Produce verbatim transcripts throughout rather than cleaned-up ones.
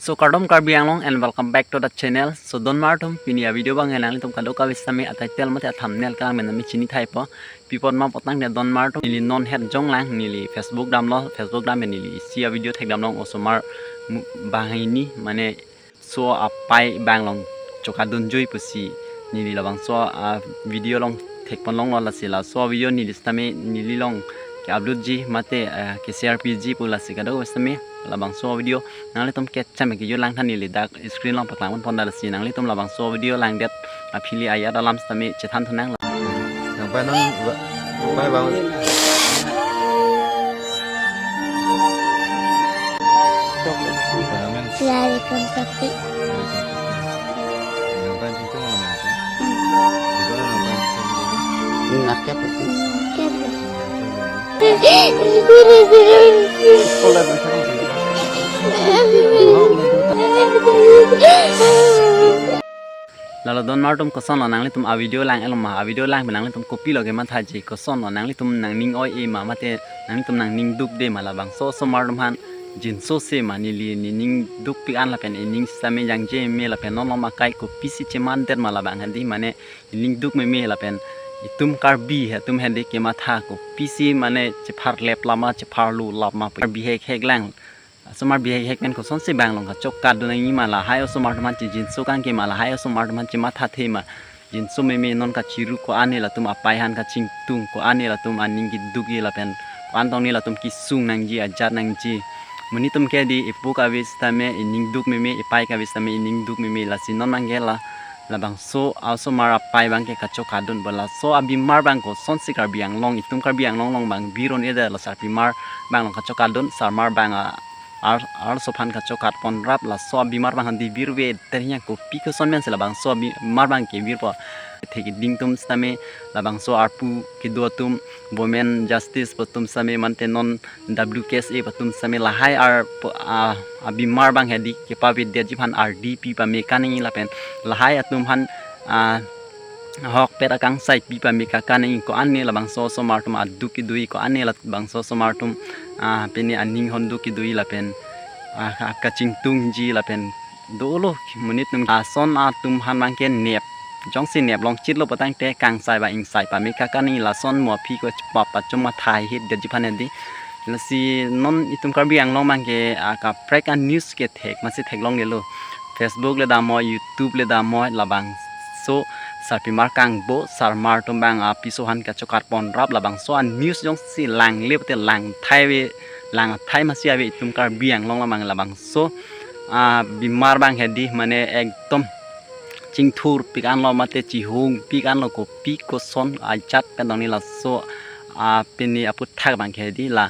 So kardom Karbi Anglong and welcome back to the channel. So donmar atum, pini a video abang nanglitum kadokave sitame a title mate a thumbnail kalang pen nami chini thaipo. Pi apot ma pu tangte donmar atum, neli non het jonglang, neli Facebook damlo, Facebook dam pen neli isi a video thekdam long, osomar mu-, banghini mane so apai abang along chokadun jui pusi neli labangso a video along thekpon longlo, lasi laso a video neli sitame neli along ke-upload ji mate, eh, ke-share piji pu lasi kadokave sitame labangso a video nanglitum kecham ke-view lang tha, neli dak screen along paklang ponpo, lasi nanglitum labangso a video langdet aphi le ajat alam sitame chethan thunang. Nang pai nang ba, pai bang. Assalamualaikum, Kaki. Nang pai situ mana, Kaki? Di mana nang pai situ? Nang kep, Kaki. Nang kep. Sekolah dan sekolah. Lalo donmar atum, kosonlo nanglitum a video lang-etlo ma, a video lang pen nanglitum kopilo kemathaji, kosonlo nanglitum nangning oi-e ma, mate nanglitum nangning dukde ma, labangso osomar atum aphan jinso se ma, neli nening dukpik an lapen nening sitame jangje me lapen non along akai kopisi chemandet ma, labang hadi mane nening duk meme lapen itum Karbi atum hadi kematha kopisi mane chepharlep lama chepharlu lap ma, Karbi hekhek lang. Osomar bihek hek pen kosonsi bang along kachokadun nangji ma, lahai osomar atum aphan chejinso kangke ma, lahai osomar atum aphan chemathathe ma. Jinso meme, non kachiru ko-an ne latum apai aphan kachingtung, ko-an ne latum aning keduk-e lapen ko-an tong ne latum kesung nangji, ajat nangji. Monit atum ke di, epo kave sitame ening duk meme, epai kave sitame ening duk meme, lasi non abang ke la labangso osomar apai abang ke kachokadunpo. Laso abimar abang kosonsi Karbi Anglong, itum Karbi Anglong along abang vir un-edetlo, sarpimar abang along kachokadun, sarmar abang a ar, arloso aphan kachokat ponrap, laso abimar abang hadi virve, terhiang kopi koson pensi labangso abimar abang ke virpo. Thek iding atum sitame, labangso arpu kedo atum, women justice pu atum sitame mante non W K S A pu atum sitame lahai ar pu-, a, abimar abang hadi kepavedetji aphan ardi pi pame kaningje lapen lahai atum aphan, a, ahokpet akangsai pi pame kakaningje, ko-an ne labangso osomar atum aduk kedo-i, ko-an ne labangso osomar atum, ah, pine aning honduk kedo-i lapen, ah, ka-, kachingtungji lapen dolo monit atum, ason atum aphan abang ke nep, jongsi nep longchitlo pu tangte kangsai ba ingsai pame kakaningje, lason mo aphi ko chepap pachoma thai hit detji aphan hadi. Lasi non itum Karbi Anglong abang ke, ah, kaprek a news ke thek masi theklongledetlo. Facebook le damnoi, YouTube le damnoi, labangso sarpimar kangbo, sarmar atum abang apiso aphan kachokat ponrap, labangso a news jongsi langle pute lang thai ave, lang thai masi ave itum Karbi Anglong along abang, labangso abimar abang hadi mane ekdom chingthurpik anlo mate chihungpik anlo, kopi koson ajat pen tong ne laso, ah, pine aputhak abang ke hadi la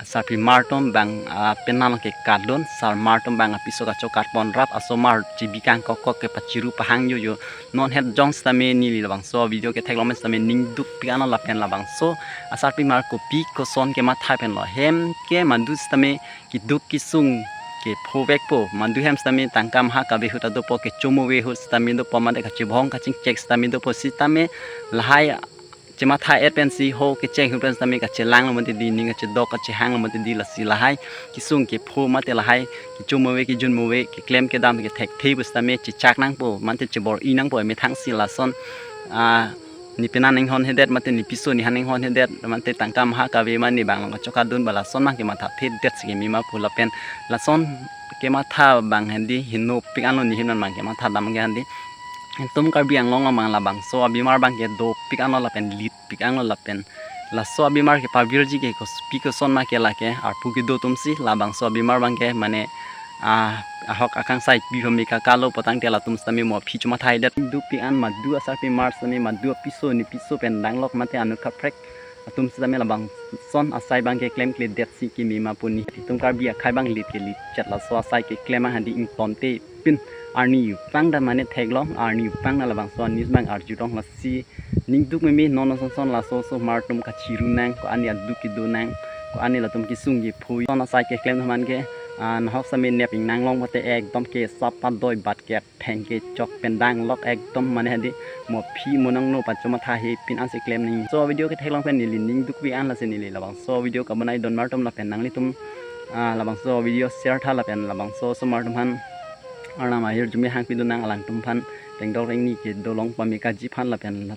sarpimar atum abang, ah, penang kekadun, sarmar atum abang apiso kachokat ponrap, asomar chibi kangkok kok kepachiru pahang jojo. Non het jong sitame neli labangso video ke theklong pen sitame ning dukpik anlo lapen labangso asarpimar kopi koson kematha penlo, hem ke madu sitame keduk kesung kephovekpo, madu hem sitame tangka maha kave ahut ta dopo, kechomo ave ahut sitame dopo, mate kachebong kachingchek sitame dopo, sitame lahai chematha-et pensi ho kecheng ahut pen sitame kachelanglo mate di, ning kachedok kachehanglo mate di, lasi lahai kesung kepho mate lahai kechomo ave, kejunmo ave, keklem kedam kethekthe pu sitame chechak nangpo mate chebor-i nangpo, methangsi lason, ah, ne penang inghonhedet mate ne piso nephan inghonhedet mate tangka maha kave ma ne bang along kachokadun ba, lason abang kemathathedet si keme ma pu lapen lason kematha abang hadi hinopik anlo, ne hem non abang kematha dam ke hadi. Itum Karbi Anglong along abang labangso abimar abang ke dopik anlo lapen litpik anlo lapen laso abimar kepavirji ke kopi koson ma ke lake arpu kedo atumsi, labangso abimar abang ke mane, ah, ahok akangsai pi pame kakalo pu tangte latum sitame mo aphi chomathaidet. Dukpik an madu asarpimar sitame madu apiso nepiso pen danglok mate anut kaprek atum sitame labangson asai abang ke klemkledet si keme ma pu ne. Itum Karbi akhei abang lit ke litchet, laso asai keklem abang hadi ingtonte pin arni upang ta mane theklong, arni upang ta labangso news abang arjulong, lasi ning duk meme non ason son laso osomar atum kachiru nang, ko-an ne aduk kedo nang, ko-an ne latum kesung kepho, non asai keklem atum aphan ke, ah, nahok sitame nep ingnanglong mate ekdom ke sapa doi bat ke pheng kechok pen danglok ekdom mane hadi mo aphi mo nangno pachomatha he pin ansi klem nangji. So video ke theklong pen neli ning dukpik an, lasi neli labangso video kabonai donmar atum lapen nanglitum, ah, labangso video share tha lapen labangso osomar atum aphan Arnam ahirjume hangpidun nang alangtum aphan, tengdok rengni kedo long pame kaji aphan lapen la.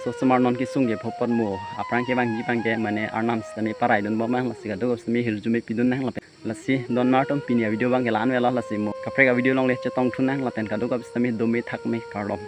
So osomar non kesung ke pho apot mo aphrang kevangji abang ke mane Arnam sitame paraidun bom nang, lasi kadokave sitame hirjume pidun nang lapen. Lasi donmar atum, pini avideo abang ke la-an avelo, lasi mo kaprek avideo along le chetongthu nang lapen kadokave sitame dome thakme, kardom.